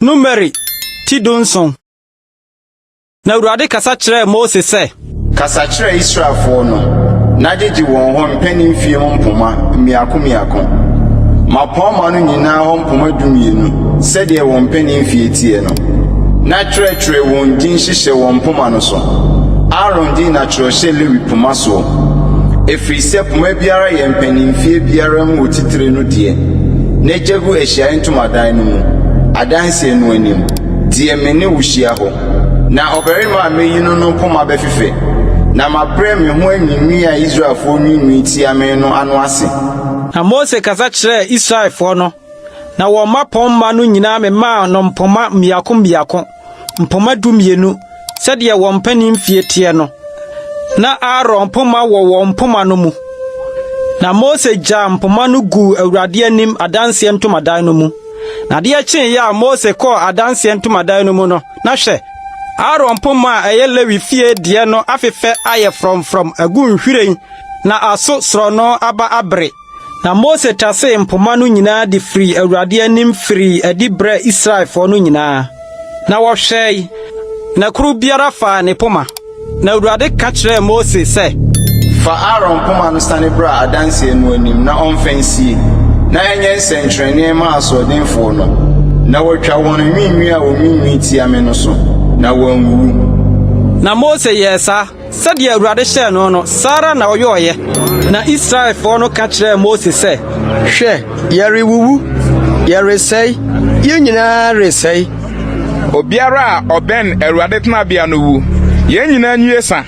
Numeri ti 17. Na Awurade kasa kyerɛɛ Mose sɛ. Kasa kyerɛ Israelfoɔ no, na gyegye wɔn hɔ mpanin fie mu mpoma mmiako mmiako. Mmapɔmma no nyinaa hɔ mpoma 12 sɛdeɛ wɔn mpanin fie teɛ no. Na twerɛtwerɛ wɔn din hyehyɛ wɔn mpoma no so. Aaron din na twerɛ hyɛ Lewi poma soɔ. Ɛfiri sɛ poma biara yɛ mpanimfie biara mu otitire no deɛ. Na gya gu ahyiaeɛ ntomadan no mu, adanseɛ no anim, deɛ me ne wo hyia hɔ. Na ɔbarima a meyi no no poma bɛfefɛ, na mabrɛ me ho anwiinwii a Israelfoɔ nwiinwii tia me no ano ase. Na Mose kasa kyerɛɛ Israelfoɔ no, na wɔn mmapɔmma no nyinaa memaa no mpoma mmiako mmiako, mpoma 12, sɛdeɛ wɔn mpanin fie teɛ no. Na Aaron poma wɔ wɔn mpoma no mu. Na Mose gyaa mpoma no guu Awurade anim adanseɛ ntomadan no mu. Na adeɛ kyeeɛ a Mose kɔɔ adanseɛ ntomadan no mu no, na hwɛ, Aaron poma a ɛyɛ Lewi fie deɛ no afefɛ ayɛ frɔmfrɔm agu nhwiren na aso sorɔno aba abere. Na Mose tasee mpoma no nyinaa de firii Awurade anim firii adi brɛɛ Israelfoɔ no nyinaa. Na wɔhwɛe, na koro biara faa ne poma. Na Awurade ka kyerɛɛ Mose sɛ, Fa Aaron poma no sane bra adanseɛ no anim na ɔmfa nsie, na ɛnyɛ nsɛnkyerɛnneɛ mma asoɔdenfoɔ no, na wɔatwa wɔn anwiinwii a wɔnwiinwii tia me no so, na wɔanwuwu. Na Mose yɛɛ saa. Sɛdeɛ Awurade hyɛɛ no no, saa ara na ɔyɔeɛ. Na Israelfoɔ no ka kyerɛɛ Mose sɛ, Hwɛ, yɛrewuwu, yɛresɛe, yɛn nyinaa resɛe. Obiara a ɔbɛn Awurade tenabea no wu. Yɛn nyinaa nwie sa.